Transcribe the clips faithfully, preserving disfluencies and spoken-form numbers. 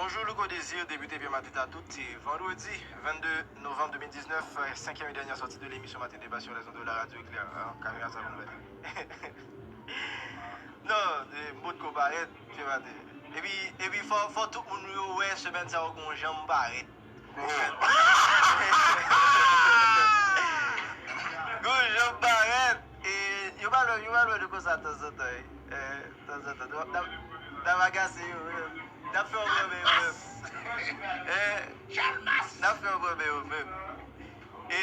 Bonjour Louko Désir, député Pierre Matita, tout se vandredi vennde novanm de mil diznèf, senkyèm e dènyè sòti de lemisyon Maten Deba sur les ondes de la radio Éclair, hein, Camilla Salon Vert. Non, m potko parèt, se maten. Epi, epi fò, fò tout moun yo wè semèn sa yo gon jan m parèt. Gon jan m parèt. E yo pa lwen, yo pa lwen de konsa tanzantan. Tanzantan. N ap, n ap agase yo menm. N ap fè yon pwoblèm yo menm. N ap fè yon pwoblèm yo menm. E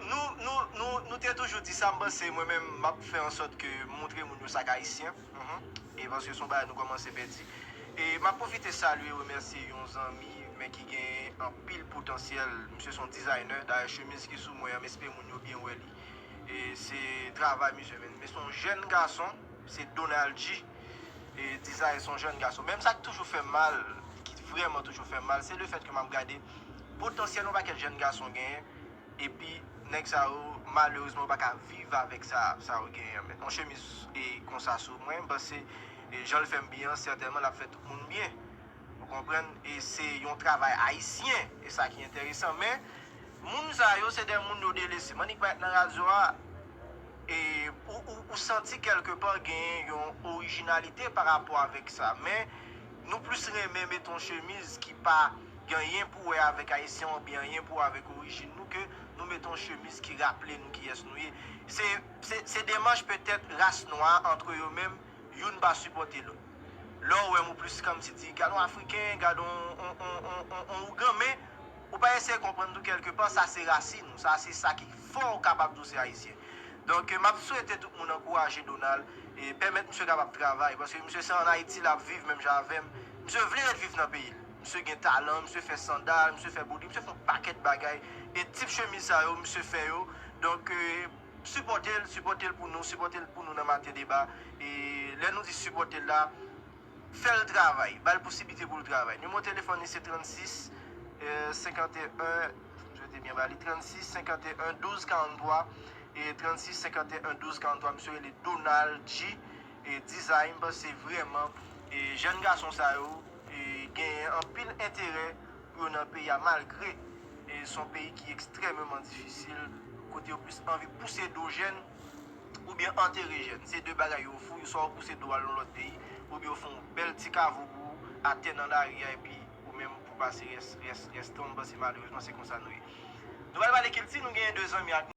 nou, nou, nou, nou te toujou di sa, m panse mwen menm m ap fè an sòt ke m montre moun yo sa k ayisyen. Mhm. E paske se yon bagay nou kòmanse pèdi. E m ap pwofite salye, remèsye yon zanmi, men ki gen anpil potansyèl. Misye se yon dizayner, dayè chemiz ki sou mwen an, m espere moun yo byen wè li. E se travay misye menm. Men se yon jèn gason, se Donald G. E dizayè se yon jèn gason. Menm sa k toujou fè m mal, ki vrèman toujou fè m mal, se lefèt ke m ap gade potansyèl yon pakèt jèn gason genyen, epi nèg sa yo, malerezman, yo pa ka viv avèk sa, sa yo genyen an. Men yon chemiz e konsa sou mwen, m panse e jan l fè m byen an, sètènman, l ap fè tout moun byen. Ou konprann? E se yon travay ayisyen, e sa ki enteresan. Men, moun sa yo, se de moun yo delese. M annik parèt nan radyo a, e ou, ou, ou santi kèlkepa genyen yon orijinalite pa rapò avèk sa. Men, nou plis renmen mete yon chemiz ki pa gen anyen pou wè avèk ayisyen oubyen anyen pou wè avèk orijin nou ke nou mete yon chemiz ki raple nou kiyès nou ye. Se, se, se demach petèt ras nwa antre yo menm, youn pa sipòte lòt. Lè w wè m, ou plis kòmsi di, gad yon Afriken, gad yon, yon, yon, yon, yon, yon Ougan, men ou pa eseye konprann tou kèlkepa, sa se rasin ou, sa se sa ki fè w kapab di w se ayisyen. Donk, m ap swete tout moun ankouraje Donald e pèmèt misye kapab travay, paske misye se ann Ayiti l ap viv menm jan avè m. Misye vle ret viv nan peyi l. Misye gen talan, misye fè sandal, misye fè boudik, misye fè yon pakèt bagay. E tip chemiz sa yo, misye fè yo. Donk, e, sipòte l, sipòte l pou nou, sipòte l pou nou nan Maten Deba. E lè nou di sipòte l la, fè l travay, ba l posiblite pou l travay. Nimewo telefòn li se trannsis, e, senkanteyen, m swete byen ba li, trannsis, senkanteyen, douz, karanntwa, e trannsis, senkanteyen, douz, karanntwa. Misye rele Donald G, e, Design, m panse vrèman, e, jèn gason sa yo, e, genyen anpil enterè pou yo nan peyi a, malgre, e, se yon peyi ki ekstrèmeman difisil, kote yo plis anvi pouse do jèn oubyen antere jèn. Se de bagay yo fou, swa yo pouse do al yon lòt peyi, oubyen yo fè yon bèl ti kavo pou ou atè nan lari a, epi ou menm pou pase rès, rès, rès tan, m panse malerezman se konsa nou ye. Nou pral pale kilti, nou genyen de zanmi ak